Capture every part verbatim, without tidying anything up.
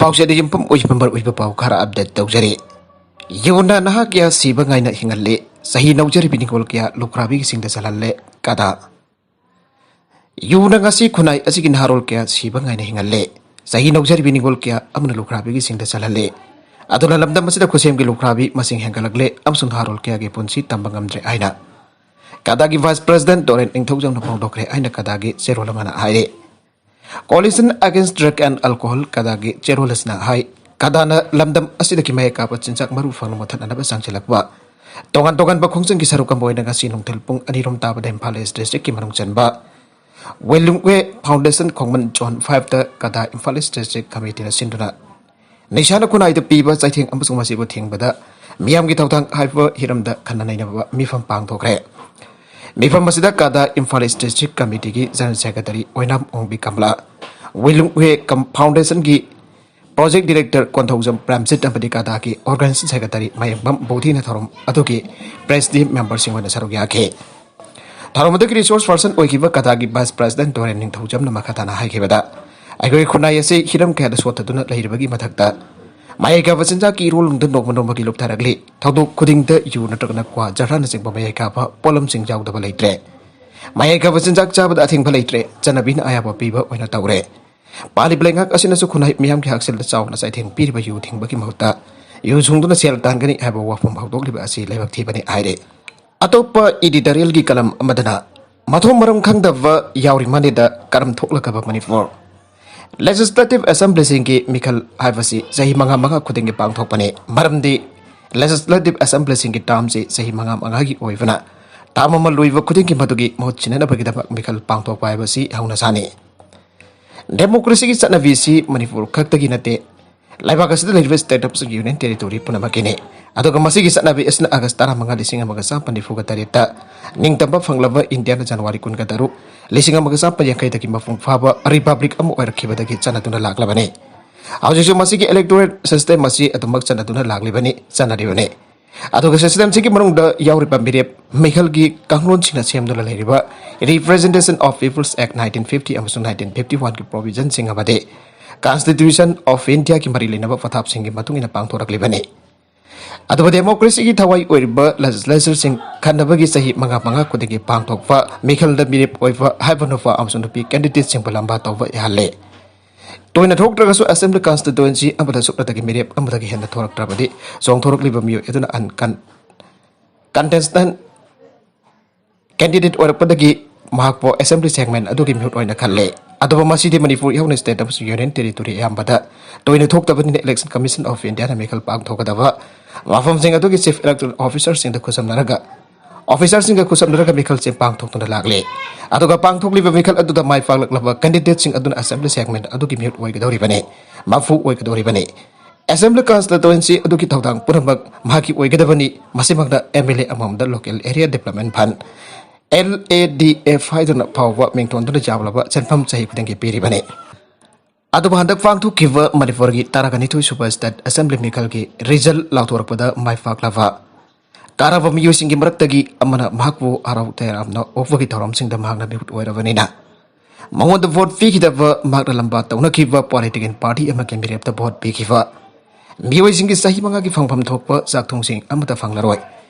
ꯄꯥꯎꯆꯦꯗ ꯌꯨꯝꯐꯝ ꯑꯣꯏꯕ ꯃꯔꯨ ꯑꯣꯏꯕ ꯄꯥꯎ ꯈꯔ ꯑꯞꯗꯦꯠ ꯇꯧꯖꯔꯤ꯫ ꯌꯨꯅ ꯅꯍꯥ ꯀꯌꯥ ꯁꯤꯕ ꯉꯥꯏꯅ ꯍꯤꯡꯍꯜꯂꯦ꯫ ꯆꯍꯤ ꯅꯧꯖꯔꯤꯕꯤ ꯅꯤꯡꯒꯣꯜ ꯀꯌꯥ ꯂꯨꯈ꯭ꯔꯥꯕꯤꯒꯤ ꯆꯤꯡꯗ ꯆꯜꯍꯜꯂꯦ꯫ ꯀꯗꯥ꯫ ꯌꯨꯅ ꯉꯁꯤ ꯈꯨꯟꯅꯥꯏ ꯑꯁꯤꯒꯤ ꯅꯍꯥꯔꯣꯜ ꯀꯌꯥ ꯁꯤꯕ ꯉꯥꯏꯅ ꯍꯤꯡꯍꯜꯂꯦ꯫ ꯆꯍꯤ ꯅꯧꯖꯔꯤꯕꯤ ꯅꯤꯡꯒꯣꯜ ꯀꯌꯥ ꯑꯃꯅ ꯂꯨꯈ꯭ꯔꯥꯕꯤꯒꯤ ꯆꯤꯡꯗ ꯆꯜꯍꯜꯂꯦ꯫ ꯑꯗꯨꯅ ꯂꯝꯗꯝ ꯑꯁꯤꯗ ꯈꯨꯠꯁꯦꯝꯒꯤ ꯂꯨꯈ꯭ꯔꯥꯕꯤ ꯃꯁꯤꯡ ꯍꯦꯟꯒꯠꯂꯛꯂꯦ ꯑꯃꯁꯨꯡ ꯅꯍꯥꯔꯣꯜ ꯀꯌꯥꯒꯤ ꯄꯨꯟꯁꯤ ꯇꯝꯕ ꯉꯝꯗ꯭ꯔꯦ ꯍꯥꯏꯅ ꯀꯗꯥꯒꯤ ꯚꯥꯏꯁ ꯄ꯭ꯔꯦꯁꯤꯗꯦꯟꯠ ꯗꯣꯔꯦꯟ ꯅꯤꯡꯊꯧꯖꯝꯅ ꯐꯣꯡꯗꯣꯛꯈ꯭ꯔꯦ ꯍꯥꯏꯅ ꯀꯗꯥꯒꯤ ꯆꯦꯔꯣꯜ ꯑꯃꯅ ꯍꯥꯏꯔꯤ꯫ Coalition Against Drug and Alcohol ꯀꯗꯥꯒꯤ ꯆꯦꯔꯣꯜ ꯑꯁꯤꯅ ꯍꯥꯏ, ꯀꯗꯥꯅ ꯂꯝꯗꯝ ꯑꯁꯤꯗꯒꯤ ꯃꯍꯩ ꯀꯥꯕ ꯆꯤꯟꯖꯥꯛ ꯃꯔꯨ ꯐꯪꯅ ꯃꯨꯊꯠꯅꯅꯕ ꯆꯪꯁꯤꯜꯂꯛꯄ ꯇꯣꯉꯥꯟ ꯇꯣꯉꯥꯟꯕ ꯈꯣꯡꯖꯪꯒꯤ ꯁꯔꯨꯛ ꯑꯃ ꯑꯣꯏꯅ ꯉꯁꯤ ꯅꯨꯡꯊꯤꯜ ꯄꯨꯡ ꯑꯅꯤ ꯔꯣꯝ ꯇꯥꯕꯗ ꯏꯝꯐꯥꯜ ꯏꯁ ꯗꯤꯁꯇ꯭ꯔꯤꯛꯀꯤ ꯃꯅꯨꯡ ꯆꯟꯕ ꯋꯦꯂꯨꯡꯋꯦ ꯐꯥꯎꯟꯗꯦꯁꯟ ꯈꯣꯡꯃꯟ ꯖꯣꯟ ꯐꯥꯏꯚꯇ ꯀꯗꯥ ꯏꯝꯐꯥꯜ ꯏꯁ ꯗꯤꯁꯇ꯭ꯔꯤꯛ ꯀꯃꯤꯇꯤꯅ ꯁꯤꯟꯗꯨꯅ ꯅꯤꯁꯥꯅ ꯈꯨꯟꯅꯥꯏꯗ ꯄꯤꯕ ꯆꯩꯊꯦꯡ ꯑꯃꯁꯨꯡ ꯃꯁꯤꯕꯨ ꯊꯤꯡꯕꯗ ꯃꯤꯌꯥꯝꯒꯤ ꯊꯧꯗꯥꯡ ꯍꯥꯏꯕ ꯍꯤꯔꯝꯗ ꯈꯟꯅ ꯅꯩꯅꯕ ꯃꯤꯐꯝ ꯄꯥꯡꯊꯣꯛꯈ꯭ꯔꯦ꯫ ꯃꯤꯐꯝ ꯑꯁꯤꯗ ꯀꯗꯥ ꯏꯝꯐꯥꯜ ꯏꯁ ꯗꯤꯁꯇ꯭ꯔꯤꯛ ꯀꯃꯤꯇꯤꯒꯤ ꯖꯦꯅꯔꯦꯜ ꯁꯦꯀ꯭ꯔꯦꯇꯔꯤ ꯑꯣꯏꯅꯥꯝ ꯑꯣꯡꯕꯤ ꯀꯃꯂꯥ, ꯋꯤꯂꯨꯡꯋꯦ ꯀꯝ-, ꯐꯥꯎꯟꯗꯦꯁꯟꯒꯤ ꯄ꯭ꯔꯣꯖꯦꯛ ꯗꯤꯔꯦꯛꯇꯔ ꯀꯣꯟꯊꯧꯖꯝ ꯄ꯭ꯔꯦꯝꯖꯤꯠ ꯑꯃꯗꯤ ꯀꯗꯥꯒꯤ ꯑꯣꯔꯒꯅꯥꯏꯖꯦꯁꯟ ꯁꯦꯀ꯭ꯔꯦꯇꯔꯤ ꯃꯌꯦꯡꯕꯝ ꯕꯣꯙꯤꯅ ꯊꯧꯔꯝ ꯑꯗꯨꯒꯤ ꯄ꯭ꯔꯦꯁ ꯇꯤꯝ ꯃꯦꯝꯕꯔꯁꯤꯡ ꯑꯣꯏꯅ ꯁꯔꯨꯛ ꯌꯥꯈꯤ꯫ ꯊꯧꯔꯝ ꯑꯗꯨꯒꯤ ꯔꯤꯁꯣꯔꯁ ꯄꯔꯁꯟ ꯑꯣꯏꯈꯤꯕ ꯀꯗꯥꯒꯤ ꯚꯥꯏꯁ ꯄ꯭ꯔꯦꯁꯤꯗꯦꯟꯠ ꯗꯣꯔꯦꯟ ꯅꯤꯡꯊꯧꯖꯝꯅ ꯃꯈꯥ ꯇꯥꯅ ꯍꯥꯏꯈꯤꯕꯗ, ꯑꯩꯈꯣꯏ ꯈꯨꯟꯅꯥꯏ ꯑꯁꯤ ꯍꯤꯔꯝ ꯀꯌꯥꯗ ꯁꯣꯠꯊꯗꯨꯅ ꯂꯩꯔꯤꯕꯒꯤ ꯃꯊꯛꯇ ꯃꯍꯩ ꯀꯥꯕ ꯆꯤꯟꯖꯥꯛꯀꯤ ꯏꯔꯣꯜ ꯂꯣꯝꯗ ꯅꯣꯡꯃ ꯅꯣꯡꯃꯒꯤ ꯂꯨꯞꯊꯔꯛꯂꯤ꯫ ꯊꯧꯗꯣꯛ ꯈꯨꯗꯤꯡꯗ ꯌꯨ ꯅꯠꯇ꯭ꯔꯒꯅ ꯀ꯭ꯋꯥ, ꯖꯔꯗꯥꯅꯆꯤꯡꯕ ꯃꯍꯩ ꯀꯥꯕ ꯄꯣꯠꯂꯝꯁꯤꯡ ꯌꯥꯎꯗꯕ ꯂꯩꯇ꯭ꯔꯦ꯫ ꯃꯍꯩ ꯀꯥꯕ ꯆꯤꯟꯖꯥꯛ ꯆꯥꯕꯗ ꯑꯊꯤꯡꯕ ꯂꯩꯇ꯭ꯔꯦ꯫ ꯆꯠꯅꯕꯤꯅ ꯑꯌꯥꯕ ꯄꯤꯕ ꯑꯣꯏꯅ ꯇꯧꯔꯦ꯫ ꯄꯥꯜꯂꯤꯕ ꯂꯩꯉꯥꯛ ꯑꯁꯤꯅꯁꯨ ꯈꯨꯟꯅꯥꯏ ꯃꯤꯌꯥꯝꯒꯤ ꯍꯛꯁꯦꯜꯗ ꯆꯥꯎꯅ ꯆꯩꯊꯦꯡ ꯄꯤꯔꯤꯕ ꯌꯨ ꯊꯤꯡꯕꯒꯤ ꯃꯍꯨꯠꯇ ꯌꯨ ꯁꯨꯡꯗꯨꯅ ꯁꯦꯜ ꯇꯥꯟꯒꯅꯤ ꯍꯥꯏꯕ ꯋꯥꯐꯝ ꯍꯧꯗꯣꯛꯂꯤꯕ ꯑꯁꯤ ꯂꯥꯏꯕꯛ ꯊꯤꯕꯅꯤ ꯍꯥꯏꯔꯦ꯫ ꯑꯇꯣꯞꯄ ꯏꯗꯤꯇꯣꯔꯤꯌꯦꯜꯒꯤ ꯀꯂꯝ ꯑꯃꯗꯅ ꯃꯊꯣꯡ ꯃꯔꯝ ꯈꯪꯗꯕ ꯌꯥꯎꯔꯤ ꯃꯥꯜꯂꯦꯗ ꯀꯔꯝ ꯊꯣꯛꯂꯒꯕ ꯃꯅꯤꯄꯨꯔ ꯂꯦꯖꯤꯁꯂꯦꯇꯤꯚ ꯑꯦꯁꯦꯝꯕ꯭ꯂꯤꯁꯤꯡꯒꯤ ꯃꯤꯈꯜ ꯍꯥꯏꯕꯁꯤ ꯆꯍꯤ ꯃꯉꯥ ꯃꯉꯥ ꯈꯨꯗꯤꯡꯒꯤ ꯄꯥꯡꯊꯣꯛꯄꯅꯤ꯫ ꯃꯔꯝꯗꯤ ꯂꯦꯖꯤꯁꯂꯦꯇꯤꯚ ꯑꯦꯁꯦꯝꯕ꯭ꯂꯤꯁꯤꯡꯒꯤ ꯇꯥꯔꯝꯁꯤ ꯆꯍꯤ ꯃꯉꯥ ꯃꯉꯥꯒꯤ ꯑꯣꯏꯕꯅ ꯇꯥꯔꯝ ꯑꯃ ꯂꯣꯏꯕ ꯈꯨꯗꯤꯡꯒꯤ ꯃꯗꯨꯒꯤ ꯃꯍꯨꯠ ꯁꯤꯟꯅꯅꯕꯒꯤꯗꯃꯛ ꯃꯤꯈꯜ ꯄꯥꯡꯊꯣꯛꯄ ꯍꯥꯏꯕꯁꯤ ꯍꯧꯅꯁꯥꯅꯤ꯫ ꯗꯦꯃꯣꯀ꯭ꯔꯦꯁꯤꯒꯤ ꯆꯠꯅꯕꯤꯁꯤ ꯃꯅꯤꯄꯨꯔ ꯈꯛꯇꯒꯤ ꯅꯠꯇꯦ, ꯂꯩꯕꯥꯛ ꯑꯁꯤꯗ ꯂꯩꯔꯤꯕ ꯁ꯭ꯇꯦꯠ ꯑꯃꯁꯨꯡ ꯌꯨꯅꯤꯌꯟ ꯇꯦꯔꯤꯇꯣꯔꯤ ꯄꯨꯝꯅꯃꯛꯀꯤꯅꯤ꯫ ꯑꯗꯨꯒ ꯃꯁꯤꯒꯤ ꯆꯠꯅꯕꯤ ꯑꯁꯤꯅ ꯑꯥꯒꯁ ꯇꯔꯥꯃꯉꯥ, ꯂꯤꯁꯤꯡ ꯑꯃꯒ ꯆꯥꯃꯥꯄꯟ ꯅꯤꯐꯨꯒ ꯇꯔꯦꯠꯇ ꯅꯤꯡꯇꯝꯕ ꯐꯪꯂꯕ ꯏꯟꯗꯤꯌꯥꯅ ꯖꯅꯋꯥꯔꯤ ꯀꯨꯟꯒ ꯇꯔꯨꯛ, ꯂꯤꯁꯤꯡ ꯑꯃꯒ ꯆꯥꯃꯥꯄꯟ ꯌꯥꯡꯈꯩꯗꯒꯤ ꯃꯄꯨꯡ ꯐꯥꯕ ꯔꯤꯄꯕ꯭ꯂꯤꯛ ꯑꯃ ꯑꯣꯏꯔꯛꯈꯤꯕꯗꯒꯤ ꯆꯠꯅꯗꯨꯅ ꯂꯥꯛꯂꯕꯅꯤ꯫ ꯍꯧꯖꯤꯛꯁꯨ ꯃꯁꯤꯒꯤ ꯏꯂꯦꯛꯇꯣꯔꯦꯠ ꯁꯤꯁꯇꯦꯝ ꯑꯁꯤ ꯑꯗꯨꯃꯛ ꯆꯠꯅꯗꯨꯅ ꯂꯥꯛꯂꯤꯕꯅꯤ, ꯆꯠꯅꯔꯤꯕꯅꯤ꯫ ꯑꯗꯨꯒ ꯁꯤꯁꯇꯦꯝꯁꯤꯒꯤ ꯃꯅꯨꯡꯗ ꯌꯥꯎꯔꯤꯕ ꯃꯤꯔꯦꯞ ꯃꯤꯈꯜꯒꯤ ꯀꯥꯡꯂꯣꯟꯁꯤꯡꯅ ꯁꯦꯝꯗꯨꯅ ꯂꯩꯔꯤꯕ Representation of People's Act nineteen fifty ꯑꯃꯁꯨꯡ nineteen fifty oneꯒꯤ ꯄ꯭ꯔꯣꯚꯤꯖꯟꯁꯤꯡ ꯑꯃꯗꯤ Constitution of India ꯒꯤ ꯃꯔꯤ ꯂꯩꯅꯕ ꯄꯊꯥꯞꯁꯤꯡꯒꯤ ꯃꯇꯨꯡ ꯏꯟꯅ ꯄꯥꯡꯊꯣꯔꯛꯂꯤꯕꯅꯤ꯫ ꯑꯗꯨꯕꯨ democracy ꯒꯤ ꯊꯋꯥꯏ ꯑꯣꯏꯔꯤꯕ legislature ꯁꯤꯡ ꯈꯟꯅꯕꯒꯤ ꯆꯍꯤ ꯃꯉꯥ ꯃꯉꯥ ꯈꯨꯗꯤꯡꯒꯤ ꯄꯥꯡꯊꯣꯛꯄ ꯃꯤꯈꯜꯗ ꯃꯤꯔꯦꯞ ꯑꯣꯏꯕ ꯍꯥꯏꯕ ꯅꯨꯄꯥ ꯑꯃꯁꯨꯡ ꯅꯨꯄꯤ candidate ꯁꯤꯡꯕꯨ ꯂꯝꯕꯥ ꯇꯧꯕ ꯌꯥꯍꯜꯂꯦ꯫ ꯇꯣꯏꯅ ꯊꯣꯛꯇ꯭ꯔꯒꯁꯨ assembly constituency ꯑꯃꯗ ꯁꯨꯞꯅꯇꯒꯤ ꯃꯤꯔꯦꯞ ꯑꯃꯗꯒꯤ ꯍꯦꯟꯅ ꯊꯣꯔꯛꯇ꯭ꯔꯕꯗꯤ ꯆꯣꯡꯊꯣꯔꯛꯂꯤꯕ ꯃꯤꯑꯣꯏ ꯑꯗꯨꯅ uncontested candidate ꯑꯣꯏꯔꯛꯄꯗꯒꯤ ꯃꯍꯥꯛꯄꯨ assembly segment ꯑꯗꯨꯒꯤ ꯃꯤꯍꯨꯠ ꯑꯣꯏꯅ ꯈꯜꯂꯦ꯫ ꯑꯗꯨꯕꯨ ꯃꯁꯤꯗꯤ ꯃꯅꯤꯄꯨꯔ ꯌꯥꯎꯅ state ꯑꯃꯁꯨꯡ union territory ꯑꯌꯥꯝꯕꯗ ꯇꯣꯏꯅ ꯊꯣꯛꯇꯕꯅꯤꯅ Election Commission of India ꯅ ꯃꯤꯈꯜ ꯄꯥꯡꯊꯣꯛꯀꯗꯕ ꯃꯐꯝꯁꯤꯡ ꯑꯗꯨꯒꯤ chief electoral officer ꯁꯤꯡꯗ ꯈꯨꯠꯁꯝꯅꯔꯒ officer ꯁꯤꯡꯒ ꯈꯨꯠꯁꯝꯅꯔꯒ ꯃꯤꯈꯜꯁꯦ ꯄꯥꯡꯊꯣꯛꯇꯨꯅ ꯂꯥꯛꯂꯦ꯫ ꯑꯗꯨꯒ ꯄꯥꯡꯊꯣꯛꯂꯤꯕ ꯃꯤꯈꯜ ꯑꯗꯨꯗ ꯃꯥꯏ ꯄꯥꯛꯂꯛꯂꯕ candidate ꯁꯤꯡ ꯑꯗꯨꯅ assembly segment ꯑꯗꯨꯒꯤ ꯃꯤꯍꯨꯠ ꯑꯣꯏꯒꯗꯧꯔꯤꯕꯅꯤ, ꯃꯄꯨ ꯑꯣꯏꯒꯗꯧꯔꯤꯕꯅꯤ꯫ Assembly constituency ꯑꯗꯨꯒꯤ ꯊꯧꯗꯥꯡ ꯄꯨꯝꯅꯃꯛ ꯃꯍꯥꯛꯀꯤ ꯑꯣꯏꯒꯗꯕꯅꯤ꯫ ꯃꯁꯤꯃꯛꯅ M L A ꯑꯃꯃꯝꯗ Local Area Development Fund, L A D F ꯍꯥꯏꯗꯨꯅ ꯐꯥꯎꯕ ꯃꯤꯡꯊꯣꯟꯗꯨꯅ ꯌꯥꯎꯂꯕ ꯁꯦꯟꯐꯝ ꯆꯍꯤ ꯈꯨꯗꯤꯡꯒꯤ ꯄꯤꯔꯤꯕꯅꯤ꯫ ꯑꯗꯨꯕꯨ ꯍꯟꯗꯛ ꯄꯥꯡꯊꯣꯛꯈꯤꯕ ꯃꯅꯤꯄꯨꯔꯒꯤ ꯇꯔꯥꯒ ꯅꯤꯊꯣꯏ ꯁꯨꯕ state assembly ꯃꯤꯈꯜꯒꯤ result ꯂꯥꯎꯊꯣꯔꯛꯄꯗ ꯃꯥꯏ ꯄꯥꯛꯂꯕ ꯀꯥꯔꯕ ꯃꯤꯑꯣꯏꯁꯤꯡꯒꯤ ꯃꯔꯛꯇꯒꯤ ꯑꯃꯅ ꯃꯍꯥꯛꯄꯨ ꯍꯔꯥꯎ ꯇꯌꯥꯝꯅ ꯑꯣꯛꯄꯒꯤ ꯊꯧꯔꯝꯁꯤꯡꯗ ꯃꯍꯥꯛꯅ ꯃꯤꯍꯨꯠ ꯑꯣꯏꯔꯕꯅꯤꯅ ꯃꯉꯣꯟꯗ vote ꯄꯤꯈꯤꯗꯕ, ꯃꯍꯥꯛꯅ ꯂꯝꯕꯥ ꯇꯧꯅꯈꯤꯕ political party ꯑꯃꯒꯤ ꯃꯤꯔꯦꯞꯇ vote ꯄꯤꯈꯤꯕ ꯃꯤꯑꯣꯏꯁꯤꯡꯒꯤ ꯆꯍꯤ ꯃꯉꯥꯒꯤ ꯐꯪꯐꯝ ꯊꯣꯛꯄ ꯆꯥꯛꯊꯨꯡꯁꯤꯡ ꯑꯃꯠꯇ ꯐꯪꯂꯔꯣꯏ,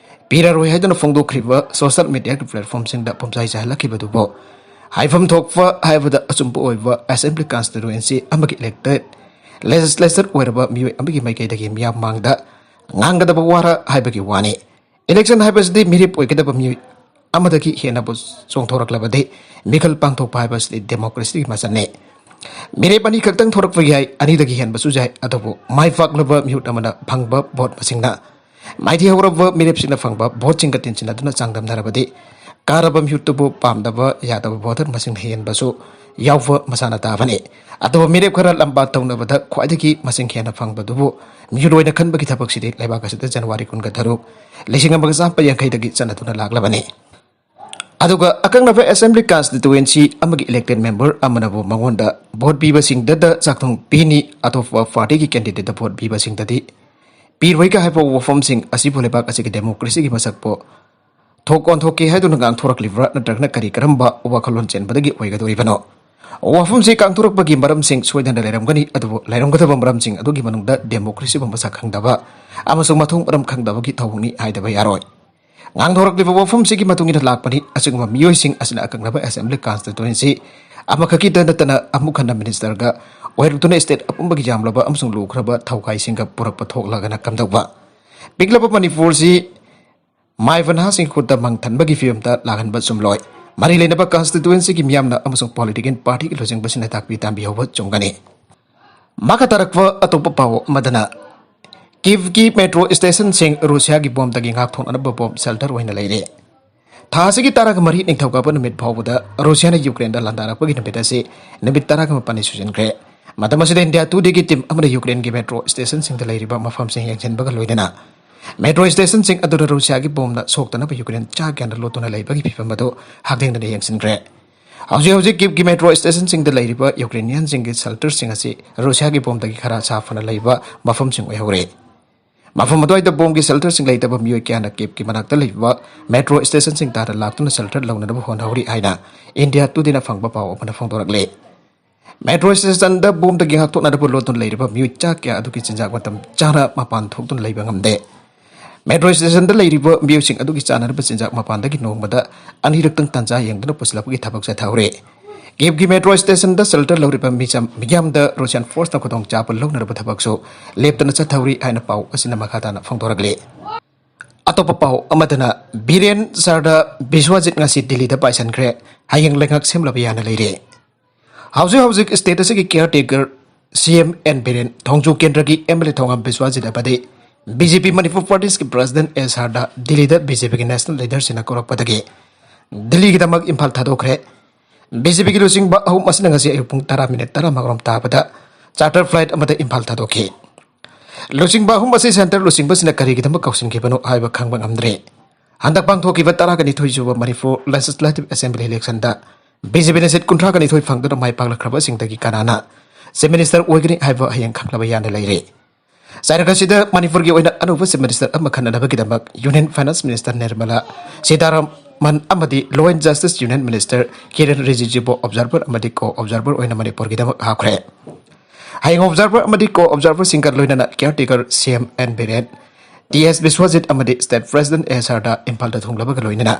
ꯄꯤꯔꯔꯣꯏ ꯍꯥꯏꯗꯨꯅ ꯐꯣꯡꯗꯣꯛꯈ꯭ꯔꯤꯕ social media ꯒꯤ platform ꯁꯤꯡꯗ ꯄꯨꯝꯆꯥꯏ ꯆꯥꯏꯍꯜꯂꯛꯈꯤꯕꯗꯨꯕꯨ ꯍꯥꯏꯐꯝ ꯊꯣꯛꯄ ꯍꯥꯏꯕꯗ ꯑꯆꯨꯝꯕ ꯑꯣꯏꯕ assembly constituency ꯑꯃꯒꯤ elected legislature ꯑꯣꯏꯔꯕ ꯃꯤꯑꯣꯏ ꯑꯃꯒꯤ ꯃꯥꯏꯀꯩꯗꯒꯤ ꯃꯤꯌꯥꯝ ꯃꯥꯡꯗ ꯉꯥꯡꯒꯗꯕ ꯋꯥꯔ ꯍꯥꯏꯕꯒꯤ ꯋꯥꯅꯤ꯫ Election ꯍꯥꯏꯕꯁꯤꯗꯤ ꯃꯤꯔꯦꯞ ꯑꯣꯏꯒꯗꯕ ꯃꯤꯑꯣꯏ ꯑꯃꯗꯒꯤ ꯍꯦꯟꯅꯕꯨ ꯆꯣꯡꯊꯣꯔꯛꯂꯕꯗꯤ ꯃꯤꯈꯜ ꯄꯥꯡꯊꯣꯛꯄ ꯍꯥꯏꯕꯁꯤꯗꯤ democracy ꯒꯤ ꯃꯆꯜꯅꯤ꯫ ꯃꯤꯔꯦꯞ ꯑꯅꯤ ꯈꯛꯇꯪ ꯊꯣꯔꯛꯄ ꯌꯥꯏ, ꯑꯅꯤꯗꯒꯤ ꯍꯦꯟꯕꯁꯨ ꯌꯥꯏ, ꯑꯗꯨꯕꯨ ꯃꯥꯏ ꯄꯥꯛꯂꯕ ꯃꯤꯍꯨꯠ ꯑꯃꯅ ꯐꯪꯕ vote ꯃꯁꯤꯡꯅ ꯃꯥꯏꯊꯤꯍꯧꯔꯕ ꯃꯤꯔꯦꯞꯁꯤꯡꯅ ꯐꯪꯕ vote ꯁꯤꯡꯒ ꯇꯤꯟꯁꯤꯟꯅꯗꯨꯅ ꯆꯥꯡꯗꯝꯅꯔꯕꯗꯤ ꯀꯥꯔꯕ ꯃꯤꯍꯨꯠꯇꯨꯕꯨ ꯄꯥꯝꯗꯕ ꯌꯥꯗꯕ voter ꯃꯁꯤꯡꯅ ꯍꯦꯟꯕꯁꯨ ꯌꯥꯎꯕ ꯃꯁꯥꯅ ꯇꯥꯕꯅꯤ꯫ ꯑꯗꯨꯕꯨ ꯃꯤꯔꯦꯞ ꯈꯔ ꯂꯝꯕꯥ ꯇꯧꯅꯕꯗ ꯈ꯭ꯋꯥꯏꯗꯒꯤ ꯃꯁꯤꯡ ꯍꯦꯟꯅ ꯐꯪꯕꯗꯨꯕꯨ ꯃꯤꯍꯨꯠ ꯑꯣꯏꯅ ꯈꯟꯕꯒꯤ ꯊꯕꯛꯁꯤꯗꯤ ꯂꯩꯕꯥꯛ ꯑꯁꯤꯗ January ꯀꯨꯟꯒ ꯇꯔꯨꯛ, ꯂꯤꯁꯤꯡ ꯑꯃꯒ ꯆꯥꯃꯥꯄꯟ ꯌꯥꯡꯈꯩꯗꯒꯤ ꯆꯠꯅꯗꯨꯅ ꯂꯥꯛꯂꯕꯅꯤ꯫ ꯑꯗꯨꯒ ꯑꯀꯛꯅꯕ assembly constituency ꯑꯃꯒꯤ elected member ꯑꯃꯅꯕꯨ ꯃꯉꯣꯟꯗ vote ꯄꯤꯕꯁꯤꯡꯗꯗ ꯆꯥꯛꯊꯨꯡ ꯄꯤꯅꯤ, ꯑꯇꯣꯞꯄ party ꯒꯤ candidate ꯇ vote ꯄꯤꯕꯁꯤꯡꯗꯗꯤ ꯄꯤꯔꯣꯏꯒ ꯍꯥꯏꯕ ꯋꯥꯐꯝꯁꯤꯡ ꯑꯁꯤꯕꯨ ꯂꯩꯕꯥꯛ ꯑꯁꯤꯒꯤ democracy ꯒꯤ ꯃꯁꯛꯄꯨ ꯊꯣꯛ ꯑꯣꯟꯊꯣꯛꯀꯦ ꯍꯥꯏꯗꯨꯅ ꯉꯥꯡꯊꯣꯔꯛꯂꯤꯕ꯭ꯔꯥ, ꯅꯠꯇ꯭ꯔꯒꯅ ꯀꯔꯤ ꯀꯔꯝꯕ ꯋꯥꯈꯜꯂꯣꯟ ꯆꯦꯟꯕꯗꯒꯤ ꯑꯣꯏꯒꯗꯧꯔꯤꯕꯅꯣ? ꯋꯥꯐꯝꯁꯤ ꯀꯥꯡꯊꯣꯔꯛꯄꯒꯤ ꯃꯔꯝꯁꯤꯡ ꯁꯣꯏꯗꯅ ꯂꯩꯔꯝꯒꯅꯤ, ꯑꯗꯨꯕꯨ ꯂꯩꯔꯝꯒꯗꯕ ꯃꯔꯝꯁꯤꯡ ꯑꯗꯨꯒꯤ ꯃꯅꯨꯡꯗ democracyꯕꯨ ꯃꯁꯛ ꯈꯪꯗꯕ ꯑꯃꯁꯨꯡ ꯃꯊꯣꯡ ꯃꯔꯝ ꯈꯪꯗꯕꯒꯤ ꯊꯧꯑꯣꯡꯅꯤ ꯍꯥꯏꯗꯕ ꯌꯥꯔꯣꯏ꯫ ꯉꯥꯡꯊꯣꯔꯛꯂꯤꯕ ꯋꯥꯐꯝꯁꯤꯒꯤ ꯃꯇꯨꯡ ꯏꯟꯅ ꯂꯥꯛꯄꯅꯤ꯫ ꯑꯁꯤꯒꯨꯝꯕ ꯃꯤꯑꯣꯏꯁꯤꯡ ꯑꯁꯤꯅ ꯑꯀꯛꯅꯕ assembly constituency ꯑꯃꯈꯛꯀꯤꯗ ꯅꯠꯇꯅ ꯑꯃꯨꯛ ꯍꯟꯅ ministerꯒ ꯑꯣꯏꯔꯛꯇꯨꯅ state ꯑꯄꯨꯝꯕꯒꯤ ꯌꯥꯝꯂꯕ ꯑꯃꯁꯨꯡ ꯂꯨꯈ꯭ꯔꯕ ꯊꯧꯒꯥꯏꯁꯤꯡꯒ ꯄꯨꯔꯛꯄ ꯊꯣꯛꯂꯒꯅ ꯀꯝꯗꯧꯕ? ꯄꯤꯛꯂꯕ ꯃꯅꯤꯄꯨꯔꯁꯤ ꯃꯥꯏꯕ ꯅꯍꯥꯁꯤꯡꯒꯤ ꯈꯨꯠꯇ ꯃꯪ ꯊꯟꯕꯒꯤ ꯐꯤꯕꯝꯗ ꯂꯥꯛꯍꯟꯕ ꯆꯨꯝꯂꯣꯏ꯫ ꯃꯔꯤ ꯂꯩꯅꯕ constituencyꯒꯤ ꯃꯤꯌꯥꯝꯅ ꯑꯃꯁꯨꯡ political partyꯒꯤ ꯂꯨꯆꯤꯡꯕꯁꯤꯡꯅ ꯇꯥꯛꯄꯤ ꯇꯝꯕꯤꯍꯧꯕ ꯆꯨꯝꯒꯅꯤ꯫ ꯃꯈꯥ ꯇꯥꯔꯛꯄ ꯑꯇꯣꯞꯄ ꯄꯥꯎ ꯑꯃꯗꯅ, Kyivꯀꯤ metro stationꯁꯤꯡ ꯔꯨꯁꯤꯌꯥꯒꯤ bomꯕꯗꯒꯤ ꯉꯥꯛꯊꯣꯛꯅꯅꯕ bomb shelter ꯑꯣꯏꯅ ꯂꯩꯔꯦ꯫ ꯊꯥ ꯑꯁꯤꯒꯤ ꯇꯔꯥꯒ ꯃꯔꯤ ꯅꯤꯡꯊꯧꯀꯥꯕ ꯅꯨꯃꯤꯠ ꯐꯥꯎꯕꯗ ꯔꯨꯁꯤꯌꯥꯅ ꯌꯨꯀ꯭ꯔꯦꯟꯗ ꯂꯥꯟꯗꯥꯔꯛꯄꯒꯤ ꯅꯨꯃꯤꯠ ꯑꯁꯤ ꯅꯨꯃꯤꯠ ꯇꯔꯥꯒ ꯃꯥꯄꯟꯅꯤ ꯁꯨꯖꯤꯟꯈ꯭ꯔꯦ꯫ ꯃꯇꯝ ꯑꯁꯤꯗ India Todayꯒꯤ team ꯑꯃꯅ ꯌꯨꯀ꯭ꯔꯦꯟꯒꯤ metro stationꯁꯤꯡꯗ ꯂꯩꯔꯤꯕ ꯃꯐꯝꯁꯤꯡ ꯌꯦꯡꯁꯤꯟꯕꯒ ꯂꯣꯏꯅꯅ metro stationꯁꯤꯡ ꯑꯗꯨꯗ ꯔꯨꯁꯤꯌꯥꯒꯤ bomꯕꯅ ꯁꯣꯛꯇꯅꯕ ꯌꯨꯀ꯭ꯔꯦꯟ ꯆꯥꯛ ꯀꯌꯥꯅ ꯂꯣꯠꯇꯨꯅ ꯂꯩꯕꯒꯤ ꯐꯤꯕꯝ ꯑꯗꯨ ꯍꯛꯊꯦꯡꯅꯅ ꯌꯦꯡꯁꯤꯟꯈ꯭ꯔꯦ꯫ ꯍꯧꯖꯤꯛ ꯍꯧꯖꯤꯛ Kyivꯀꯤ metro stationꯁꯤꯡꯗ ꯂꯩꯔꯤꯕ ꯌꯨꯀ꯭ꯔꯦꯅꯤꯌꯟꯁꯤꯡꯒꯤ shelterꯁꯤꯡ ꯑꯁꯤ ꯔꯨꯁꯤꯌꯥꯒꯤ bombꯗꯒꯤ ꯈꯔ ꯁꯥꯐꯅ ꯂꯩꯕ ꯃꯐꯝꯁꯤꯡ ꯑꯣꯏꯍꯧꯔꯦ꯫ ꯃꯐꯝ ꯑꯗꯨꯋꯥꯏꯗ bombꯒꯤ shelterꯁꯤꯡ ꯂꯩꯇꯕ ꯃꯤꯑꯣꯏ ꯀꯌꯥꯅ Kyivꯀꯤ ꯃꯅꯥꯛꯇ ꯂꯩꯕ metro stationꯁꯤꯡ ꯇꯥꯟꯅ ꯂꯥꯛꯇꯨꯅ shelter ꯂꯧꯅꯅꯕ ꯍꯣꯠꯅꯍꯧꯔꯤ ꯍꯥꯏꯅ India Todayꯅ ꯐꯪꯕ ꯄꯥꯎ ꯑꯃꯅ ꯐꯣꯡꯗꯣꯔꯛꯂꯤ꯫ Metro stationꯗ bombꯗꯒꯤ ꯉꯥꯛꯊꯣꯛꯅꯅꯕ ꯂꯣꯠꯇꯨꯅ ꯂꯩꯔꯤꯕ ꯃꯤꯑꯣꯏ ꯆꯥ ꯀꯌꯥ ꯑꯗꯨꯒꯤ ꯆꯤꯟꯖꯥꯛ ꯃꯇꯝ ꯆꯥꯅ ꯃꯄꯥꯟ ꯊꯣꯛꯇꯨꯅ ꯂꯩꯕ ꯉꯝꯗꯦ꯫ Metro stationꯗ ꯂꯩꯔꯤꯕ ꯃꯤꯑꯣꯏꯁꯤꯡ ꯑꯗꯨꯒꯤ ꯆꯥꯅꯅꯕ ꯆꯤꯟꯖꯥꯛ ꯃꯄꯥꯟꯗꯒꯤ ꯅꯣꯡꯃꯗ ꯑꯅꯤꯔꯛꯇꯪ ꯇꯥꯟꯖꯥ ꯌꯦꯡꯗꯨꯅ ꯄꯨꯁꯤꯜꯂꯛꯄꯒꯤ ꯊꯕꯛ ꯆꯠꯊꯍꯧꯔꯤ꯫ Kyivꯀꯤ metro stationꯗ shelter ꯂꯧꯔꯤꯕ ꯃꯤꯆꯝ ꯃꯤꯌꯥꯝꯗ Russian forceꯅ ꯈꯨꯗꯣꯡꯆꯥꯕ ꯂꯧꯅꯅꯕ ꯊꯕꯛꯁꯨ ꯂꯦꯞꯇꯅ ꯆꯠꯊꯍꯧꯔꯤ ꯍꯥꯏꯅ ꯄꯥꯎ ꯑꯁꯤꯅ ꯃꯈꯥ ꯇꯥꯅ ꯐꯣꯡꯗꯣꯔꯛꯂꯤ꯫ ꯑꯇꯣꯞꯄ ꯄꯥꯎ ꯑꯃꯗꯅ, ꯕꯤꯔꯦꯟ ꯁꯔꯗꯥ ꯕꯤꯁ꯭ꯋꯖꯤꯠ ꯉꯁꯤ ꯗꯤꯜꯂꯤꯗ ꯄꯥꯏꯁꯟꯈ꯭ꯔꯦ꯫ ꯍꯌꯦꯡ ꯂꯩꯉꯥꯛ ꯁꯦꯝꯂꯕ ꯌꯥꯅ ꯂꯩꯔꯦ꯫ ꯍꯧꯖꯤꯛ ꯍꯧꯖꯤꯛ state ꯑꯁꯤꯒꯤ caretaker CM ꯑꯦꯟ ꯕꯤꯔꯦꯟ, ꯊꯣꯡꯖꯨ ꯀꯦꯟꯗ꯭ꯔꯒꯤ MLA ꯊꯧꯉꯝ ꯕꯤꯁ꯭ꯋꯖꯤꯠ ꯑꯃꯗꯤ BJP Manipur Pradesh ꯀꯤ president ꯑꯦ ꯁꯔꯗꯥ ꯗꯤꯜꯂꯤꯗ BJPꯒꯤ national leaderꯁꯤꯡꯅ ꯀꯧꯔꯛꯄꯗꯒꯤ ꯗꯤꯜꯂꯤꯒꯤꯗꯃꯛ ꯏꯝꯐꯥꯜ ꯊꯥꯗꯣꯛꯈ꯭ꯔꯦ꯫ BJPꯒꯤ ꯂꯨꯆꯤꯡꯕ ꯑꯍꯨꯝ ꯑꯁꯤꯅ ꯉꯁꯤ ꯑꯌꯨꯛ ꯄꯨꯡ ꯇꯔꯥ minute ꯇꯔꯥꯃꯉꯥꯔꯣꯝ ꯇꯥꯕꯗ charter flight ꯑꯃꯗ ꯏꯝꯐꯥꯜ ꯊꯥꯗꯣꯛꯈꯤ꯫ ꯂꯨꯆꯤꯡꯕ ꯑꯍꯨꯝ ꯑꯁꯤ centre ꯂꯨꯆꯤꯡꯕꯁꯤꯡꯅ ꯀꯔꯤꯒꯤꯗꯃꯛ ꯀꯧꯁꯤꯟꯈꯤꯕꯅꯣ ꯍꯥꯏꯕ ꯈꯪꯕ ꯉꯝꯗ꯭ꯔꯤ꯫ ꯍꯟꯗꯛ ꯄꯥꯡꯊꯣꯛꯈꯤꯕ ꯇꯔꯥꯒ ꯅꯤꯊꯣꯏ ꯁꯨꯕ Manipur Legislative Assembly electionꯗ BJPꯅ seat ꯀꯨꯟꯊ꯭ꯔꯥꯒ ꯅꯤꯊꯣꯏ ꯐꯪꯗꯨꯅ ꯃꯥꯏ ꯄꯥꯛꯂꯛꯈ꯭ꯔꯕꯁꯤꯡꯗꯒꯤ ꯀꯅꯥꯅ Chief Minister ꯑꯣꯏꯒꯅꯤ ꯍꯥꯏꯕ ꯍꯌꯦꯡ ꯈꯪꯂꯕ ꯌꯥꯅ ꯂꯩꯔꯦ꯫ ꯆꯩꯔꯛ ꯑꯁꯤꯗ ꯃꯅꯤꯄꯨꯔꯒꯤ ꯑꯣꯏꯅ ꯑꯅꯧꯕ Chief Minister ꯑꯃ ꯈꯟꯅꯅꯕꯒꯤꯗꯃꯛ Union Finance Minister Nirmala Sitharaman ꯑꯃꯗꯤ Law and Justice Union Minister Kiren Rijiju ꯕꯨ observer ꯑꯃꯗꯤ co-observer ꯑꯣꯏꯅ ꯃꯅꯤꯄꯨꯔꯒꯤꯗꯃꯛ ꯍꯥꯞꯈ꯭ꯔꯦ꯫ ꯍꯌꯦꯡ observer ꯑꯃꯗꯤ co-observer ꯁꯤꯡꯒ ꯂꯣꯏꯅꯅ caretaker C M N Biren, T S Biswajit ꯑꯃꯗꯤ State President S R ꯗ ꯏꯝꯐꯥꯜꯗ ꯊꯨꯡꯂꯕꯒ ꯂꯣꯏꯅꯅ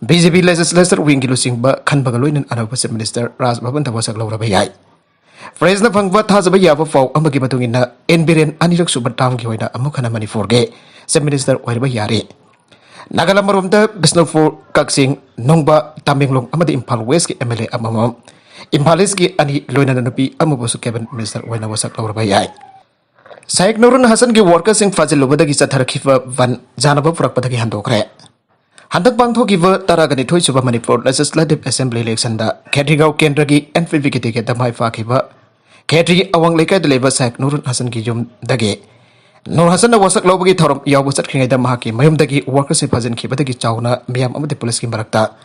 B J P Legislature Wing ꯒꯤ ꯂꯨꯆꯤꯡꯕ ꯈꯟꯕꯒ ꯂꯣꯏꯅꯅ ꯑꯅꯧꯕ Chief Minister Raj Bhavan ꯗ ꯋꯥꯁꯛ ꯂꯧꯔꯕ ꯌꯥꯏ꯫ Press ꯅ ꯐꯪꯕ ꯊꯥꯖꯕ ꯌꯥꯕ ꯄꯥꯎ ꯑꯃꯒꯤ ꯃꯇꯨꯡ ꯏꯟꯅ, N Biren ꯑꯅꯤꯔꯛ ꯁꯨꯕ term ꯒꯤ ꯑꯣꯏꯅ ꯑꯃꯨꯛ ꯍꯟꯅ ꯃꯅꯤꯄꯨꯔꯒꯤ Chief Minister ꯑꯣꯏꯔꯕ ꯌꯥꯔꯦ꯫ ꯅꯥꯒꯥꯂꯦꯟ ꯃꯔꯣꯝꯗ ꯕꯤꯁꯅꯨꯄꯨꯔ, ꯀꯛꯆꯤꯡ, ꯅꯨꯡꯕꯥ, ꯇꯃꯦꯡꯂꯣꯡ ꯑꯃꯗꯤ ꯏꯝꯐꯥꯜ West ꯀꯤ M L A ꯑꯃꯃꯝ, ꯏꯝꯐꯥꯜ East ꯀꯤ ꯑꯅꯤ, ꯂꯣꯏꯅꯅ ꯅꯨꯄꯤ ꯑꯃꯕꯨꯁꯨ Cabinet Minister ꯑꯣꯏꯅ ꯋꯥꯁꯛ ꯂꯧꯔꯕ ꯌꯥꯏ꯫ ꯁꯥꯏꯈ ꯅꯨꯔꯨꯟ ꯍꯁꯟꯒꯤ workers ꯁꯤꯡ ꯐꯥꯖꯤꯜꯂꯨꯕꯗꯒꯤ ꯆꯠꯊꯔꯛꯈꯤꯕ ꯕꯟ ꯌꯥꯅꯕ ꯄꯨꯔꯛꯄꯗꯒꯤ ꯍꯟꯗꯣꯛꯈ꯭ꯔꯦ꯫ ꯍꯟꯗꯛ ꯄꯥꯡꯊꯣꯛꯈꯤꯕ ꯇꯔꯥꯒ ꯅꯤꯊꯣꯏ ꯁꯨꯕ ꯃꯅꯤꯄꯨꯔ Legislative Assembly election ꯗ ꯈꯦꯇ꯭ꯔꯤꯒꯥꯎ ꯀꯦꯟꯗ꯭ꯔꯒꯤ N P P ꯒꯤ ticket ꯇ ꯃꯥꯏ ꯄꯥꯛꯈꯤꯕ ꯈꯦꯇ꯭ꯔꯤ ꯑꯋꯥꯡ ꯂꯩꯀꯥꯏꯗ ꯂꯩꯕ ꯁꯥꯏꯈ ꯅꯨꯔꯨꯟ ꯍꯁꯟꯒꯤ ꯌꯨꯝꯗꯒꯤ ꯅꯨꯔ ꯍꯁꯟꯅ ꯋꯥꯁꯛ ꯂꯧꯕꯒꯤ ꯊꯧꯔꯝ ꯌꯥꯎꯕ ꯆꯠꯈ꯭ꯔꯤꯉꯩꯗ ꯃꯍꯥꯛꯀꯤ ꯃꯌꯨꯝꯗꯒꯤ workers ꯁꯤꯡ ꯐꯥꯖꯤꯟꯈꯤꯕꯗꯒꯤ ꯆꯥꯎꯅ ꯃꯤꯌꯥꯝ ꯑꯃꯗꯤ ꯄꯨꯂꯤꯁꯀꯤ ꯃꯔꯛꯇ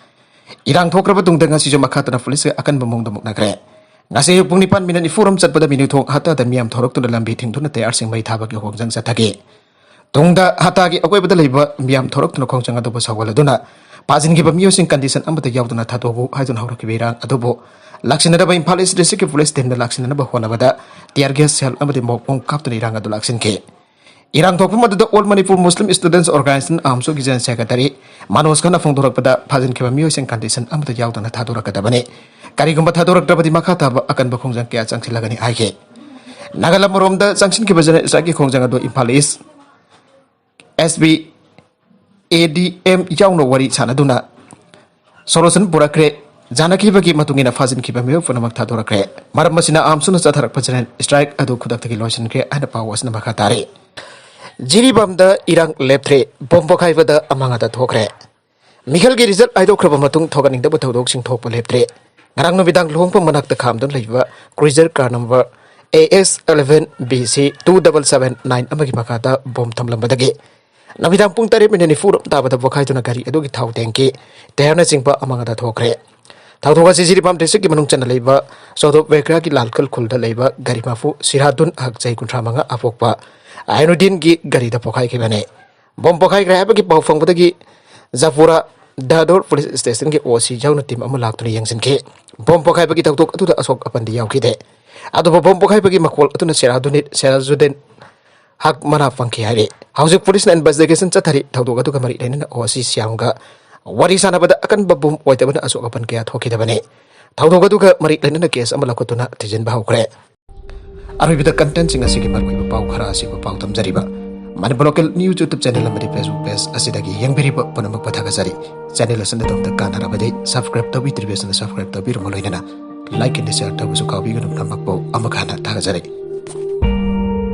ꯏꯔꯥꯡ ꯊꯣꯛꯈ꯭ꯔꯕ ꯇꯨꯡꯗ ꯉꯁꯤꯁꯨ ꯃꯈꯥ ꯇꯥꯅ ꯄꯨꯂꯤꯁꯀ ꯑꯀꯟꯕ ꯃꯑꯣꯡꯗ ꯃꯨꯛꯅꯈ꯭ꯔꯦ꯫ ꯉꯁꯤ ꯑꯌꯨꯛ ꯄꯨꯡ ꯅꯤꯄꯥꯟ minute ꯅꯤꯐꯨ ꯔꯣꯝ ꯆꯠꯄꯗ ꯃꯤꯅꯨꯊꯣꯡ ꯍꯠꯇꯥꯗ ꯃꯤꯌꯥꯝ ꯊꯣꯔꯛꯇꯨꯅ ꯂꯝꯕꯤ ꯊꯤꯡꯗꯨꯅ ꯇꯌꯥꯔꯁꯤꯡ ꯃꯩ ꯊꯥꯕꯒꯤ ꯈꯣꯡꯖꯪ ꯆꯠꯊꯈꯤ꯫ ꯇꯨꯡꯗ ꯍꯠꯇꯥꯒꯤ ꯑꯀꯣꯏꯕꯗ ꯂꯩꯕ ꯃꯤꯌꯥꯝ ꯊꯣꯔꯛꯇꯨꯅ ꯈꯣꯡꯖꯪ ꯑꯗꯨꯕꯨ ꯁꯧꯒꯠꯂꯗꯨꯅ ꯐꯥꯖꯤꯟꯈꯤꯕ ꯃꯤꯑꯣꯏꯁꯤꯡ condition ꯑꯃꯠꯇ ꯌꯥꯎꯗꯅ ꯊꯥꯗꯣꯛꯎ ꯍꯥꯏꯗꯨꯅ ꯍꯧꯔꯛꯈꯤꯕ ꯏꯔꯥꯡ ꯑꯗꯨꯕꯨ ꯂꯥꯛꯁꯤꯟꯅꯗꯕ ꯏꯝꯐꯥꯜ East District ꯀꯤ ꯄꯨꯂꯤꯁ team ꯅ ꯂꯥꯛꯁꯤꯟꯅꯅꯕ ꯍꯣꯠꯅꯕꯗ tear gas shell ꯑꯃꯗꯤ ꯃꯣꯛ ꯕꯣꯝ ꯀꯥꯞꯇꯨꯅ ꯏꯔꯥꯡ ꯑꯗꯨ ꯂꯥꯛꯁꯤꯟꯈꯤ꯫ ꯏꯔꯥꯡ ꯊꯣꯛꯐꯝ ꯑꯗꯨꯗ All Manipur Muslim Students Organisation, ꯑꯥꯝꯁꯨꯒꯤ General Secretary Manoj ꯈꯟꯅ ꯐꯣꯡꯗꯣꯔꯛꯄꯗ, ꯐꯥꯖꯤꯟꯈꯤꯕ ꯃꯤꯑꯣꯏꯁꯤꯡ condition ꯑꯃꯠꯇ ꯌꯥꯎꯗꯅ ꯊꯥꯗꯣꯔꯛꯀꯗꯕꯅꯤ꯫ ꯀꯔꯤꯒꯨꯝꯕ ꯊꯥꯗꯣꯔꯛꯇ꯭ꯔꯕꯗꯤ ꯃꯈꯥ ꯇꯥꯕ ꯑꯀꯟꯕ ꯈꯣꯡꯖꯪ ꯀꯌꯥ ꯆꯪꯁꯤꯜꯂꯒꯅꯤ ꯍꯥꯏꯈꯤ꯫ ꯅꯥꯒꯥꯂꯦꯟ ꯃꯔꯣꯝꯗ ꯆꯪꯁꯤꯟꯈꯤꯕ General Strike ꯀꯤ ꯈꯣꯡꯖꯪ ꯑꯗꯨ Imphal East, S P, A D M ꯌꯥꯎꯅ ꯋꯥꯔꯤ ꯁꯥꯟꯅꯗꯨꯅ solution ꯄꯨꯔꯛꯈ꯭ꯔꯦ꯫ ꯌꯥꯅꯈꯤꯕꯒꯤ ꯃꯇꯨꯡ ꯏꯟꯅ ꯐꯥꯖꯤꯟꯈꯤꯕ ꯃꯤꯑꯣꯏ ꯄꯨꯝꯅꯃꯛ ꯊꯥꯗꯣꯔꯛꯈ꯭ꯔꯦ꯫ ꯃꯔꯝ ꯑꯁꯤꯅ ꯑꯥꯝꯁꯨꯅ ꯆꯠꯊꯔꯛꯄ General Strike ꯑꯗꯨ ꯈꯨꯗꯛꯇꯒꯤ ꯂꯣꯏꯁꯤꯟꯈ꯭ꯔꯦ ꯍꯥꯏꯅ ꯄꯥꯎ ꯑꯁꯤꯅ ꯃꯈꯥ ꯇꯥꯔꯤ꯫ ꯖꯤꯔꯤꯕꯥꯝꯗ ꯏꯔꯥꯡ ꯂꯦꯞꯇ꯭ꯔꯦ, ꯕꯣꯝ ꯄꯣꯈꯥꯏꯕꯗ ꯑꯃꯥꯡ ꯑꯇꯥ ꯊꯣꯛꯈ꯭ꯔꯦ꯫ ꯃꯤꯈꯜꯒꯤ result ꯍꯥꯏꯗꯣꯛꯈ꯭ꯔꯕ ꯃꯇꯨꯡ ꯊꯣꯛꯍꯟꯅꯤꯡꯗꯕ ꯊꯧꯗꯣꯛꯁꯤꯡ ꯊꯣꯛꯄ ꯂꯦꯞꯇ꯭ꯔꯦ꯫ ꯉꯔꯥꯡ ꯅꯨꯃꯤꯗꯥꯡ ꯂꯨꯍꯣꯡꯐꯝ ꯃꯅꯥꯛꯇ ꯈꯥꯝꯗꯨꯅ ꯂꯩꯕ cruiser car number A S eleven B C two double seven nine ꯑꯃꯒꯤ ꯃꯈꯥꯗ ꯕꯣꯝ ꯊꯝꯂꯝꯕꯗꯒꯤ ꯅꯨꯃꯤꯗꯥꯡ ꯄꯨꯡ ꯇꯔꯦꯠ minute ꯅꯤꯐꯨ ꯔꯣꯝ ꯇꯥꯕꯗ ꯄꯣꯈꯥꯏꯗꯨꯅ ꯒꯥꯔꯤ ꯑꯗꯨꯒꯤ ꯊꯥꯎ tank ꯀꯤ tyre ꯅꯆꯤꯡꯕ ꯑꯃꯥꯡ ꯑꯇꯥ ꯊꯣꯛꯈ꯭ꯔꯦ꯫ ꯊꯧꯗꯣꯛ ꯑꯁꯤ ꯖꯤꯔꯤꯕꯥꯝ ꯗꯤꯁꯇ꯭ꯔꯤꯛꯀꯤ ꯃꯅꯨꯡ ꯆꯟꯅ ꯂꯩꯕ ꯆꯣꯗꯣꯞ ꯕꯦꯀꯔꯤꯌꯥꯒꯤ ꯂꯥꯜꯀꯜ ꯈꯨꯜꯗ ꯂꯩꯕ ꯒꯥꯔꯤ ꯃꯄꯨ ꯁꯤꯔꯥꯗꯨꯟ ꯍꯛ ꯆꯍꯤ ꯀꯨꯟꯊ꯭ꯔꯥ ꯃꯉꯥ ꯑꯄꯣꯛꯄ ꯑꯥꯏꯅꯨꯗꯤꯟꯒꯤ ꯒꯥꯔꯤꯗ ꯄꯣꯈꯥꯏꯈꯤꯕꯅꯤ꯫ ꯕꯣꯝ ꯄꯣꯈꯥꯏꯈ꯭ꯔꯦ ꯍꯥꯏꯕꯒꯤ ꯄꯥꯎ ꯐꯪꯕꯗꯒꯤ ꯖꯄꯨꯔꯥ ꯗꯥꯗꯣꯔ ꯄꯨꯂꯤꯁ ꯁ꯭ꯇꯦꯁꯟꯒꯤ ꯑꯣ ꯁꯤ ꯌꯥꯎꯅ ꯇꯤꯝ ꯑꯃ ꯂꯥꯛꯇꯨꯅ ꯌꯦꯡꯁꯤꯟꯈꯤ꯫ ꯕꯣꯝ ꯄꯣꯈꯥꯏꯕꯒꯤ ꯊꯧꯗꯣꯛ ꯑꯗꯨꯗ ꯑꯁꯣꯛ ꯑꯄꯟꯗꯤ ꯌꯥꯎꯈꯤꯗꯦ꯫ ꯑꯗꯨꯕꯨ ꯕꯣꯝ ꯄꯣꯈꯥꯏꯕꯒꯤ ꯃꯈꯣꯜ ꯑꯗꯨꯅ ꯁꯦꯔꯥꯗꯨꯅꯤꯠ ꯁꯦꯔꯥꯖꯨꯗꯤꯟ ꯍꯛ ꯃꯅꯥ ꯐꯪꯈꯤ ꯍꯥꯏꯔꯤ꯫ ꯍꯧꯖꯤꯛ ꯄꯨꯂꯤꯁꯅ ꯏꯟꯚꯦꯁꯇꯤꯒꯦꯁꯟ ꯆꯠꯊꯔꯤ꯫ ꯊꯧꯗꯣꯛ ꯑꯗꯨꯒ ꯃꯔꯤ ꯂꯩꯅꯅ ꯑꯣ ꯁꯤ ꯁꯤꯌꯥꯡꯒ ꯋꯥꯔꯤ ꯁꯥꯟꯅꯕꯗ ꯑꯀꯟꯕ ꯕꯣꯝ ꯑꯣꯏꯗꯕꯅ ꯑꯁꯣꯛ ꯑꯄꯟ ꯀꯌꯥ ꯊꯣꯛꯈꯤꯗꯕꯅꯤ꯫ ꯊꯧꯗꯣꯛ ꯑꯗꯨꯒ ꯃꯔꯤ ꯂꯩꯅꯅ ꯀꯦꯁ ꯑꯃ ꯂꯧꯈꯠꯇꯨꯅ ꯊꯤꯖꯤꯟꯕ ꯍꯧꯈ꯭ꯔꯦ꯫ ꯑꯔꯣꯏꯕꯗ ꯀꯟꯇꯦꯟꯁꯤꯡ ꯑꯁꯤꯒꯤ ꯃꯔꯨꯑꯣꯏꯕ ꯄꯥꯎ ꯈꯔ ꯑꯁꯤꯕꯨ ꯄꯥꯎ ꯇꯝꯖꯔꯤꯕ Manipur local news YouTube channel ꯑꯃꯗꯤ ꯐꯦꯁꯕꯨꯛ ꯄꯦꯖ ꯑꯁꯤꯗꯒꯤ ꯌꯦꯡꯕꯤꯔꯤꯕ ꯄꯨꯝꯅꯃꯛꯄꯨ ꯊꯥꯒꯠꯆꯔꯤ꯫ ꯆꯦꯅꯦꯜ ꯑꯁꯤꯅ ꯑꯗꯣꯝꯗ ꯀꯥꯟꯅꯔꯕꯗꯤ ꯁꯕꯁꯀ꯭ꯔꯥꯏꯕ ꯇꯧꯕꯤꯗ꯭ꯔꯤꯕꯁꯤꯡꯅ ꯁꯕꯁꯀ꯭ꯔꯥꯏꯕ ꯇꯧꯕꯤꯔꯝꯕ ꯂꯣꯏꯅꯅ ꯂꯥꯏꯛ ꯑꯃꯗꯤ ꯁꯦꯌꯔ ꯇꯧꯕꯁꯨ ꯀꯥꯎꯕꯤꯒꯅꯨ꯫ ꯄꯨꯝꯅꯃꯛꯄꯨ ꯑꯃꯨꯛ ꯍꯟꯅ ꯊꯥꯒꯠꯆꯔꯤ꯫